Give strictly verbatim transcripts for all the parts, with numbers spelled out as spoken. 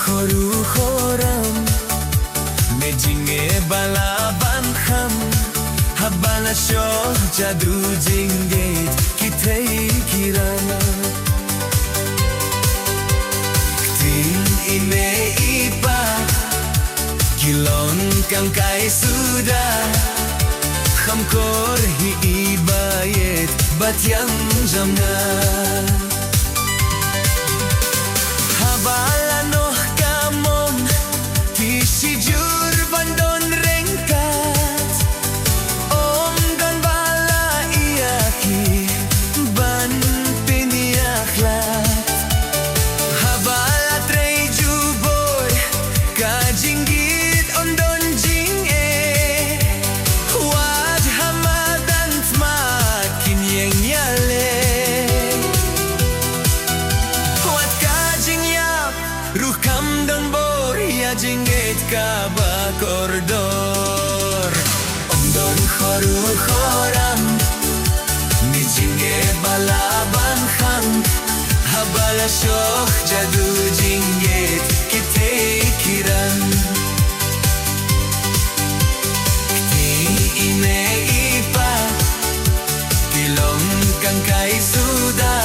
Khoru khoram, me jingeh ba lah ban khang. Haba la shoh jadu jingeh ki thei ki rang. Ktien i mei i pa ki long kangkai suda. Kham kor hi i ba ïeit ba thiang jong nga. Haba la noh ka mong, ki shi jur ban don ryngkat. Ym don ba la ïa ki ban pynïakhlad. Haba la trei jubor, ka jingïeit ym don jingeh. Wat ha madan thma kin ïeng ïaleh. Wat ka jingïap ruh kam don bor ïa jingeh kaba kordor. Ym don khoru khoram, me jingeh ba lah ban khang. Haba la shoh jadu jingeh ki thei ki rang. Ktien i mei i pa ki long kangkai suda.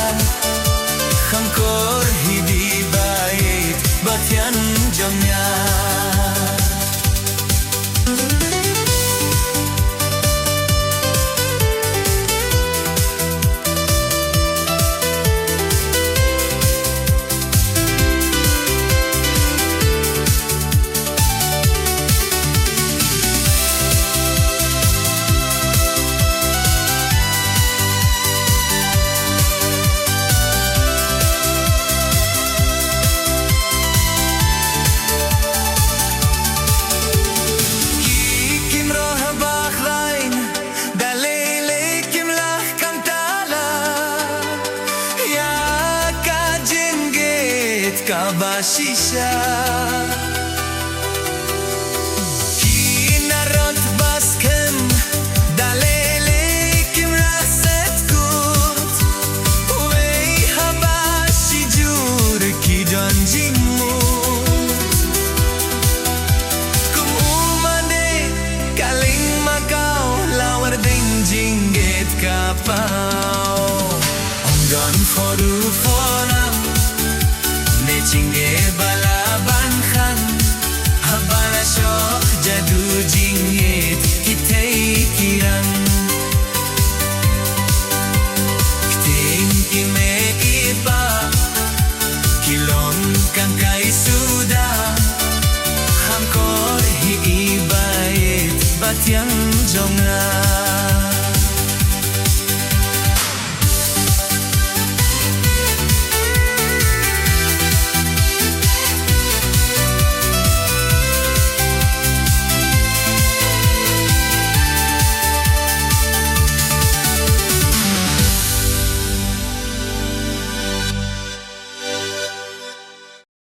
Kham kor hi di ba ïeit ba thiang jong nga. Ki kim roh bakhlain, da lei lei kim lah khamtala ïa ka jingeh kaba shisha. Ki narot ba skhem, da lei lei kim lah set kut. Uwei haba shi jur ki don jingmut. Kum u mane ka lyngma kaw, la war ding jingeh ka paw. Ym don khoru khoram, me jingeh ba lah ban khang. Haba la shoh jadu jingeh ki thei ki rang. Ktien i mei i pa ki long kangkai suda. Kham kor hi i ba ïeit ba thiang jong nga.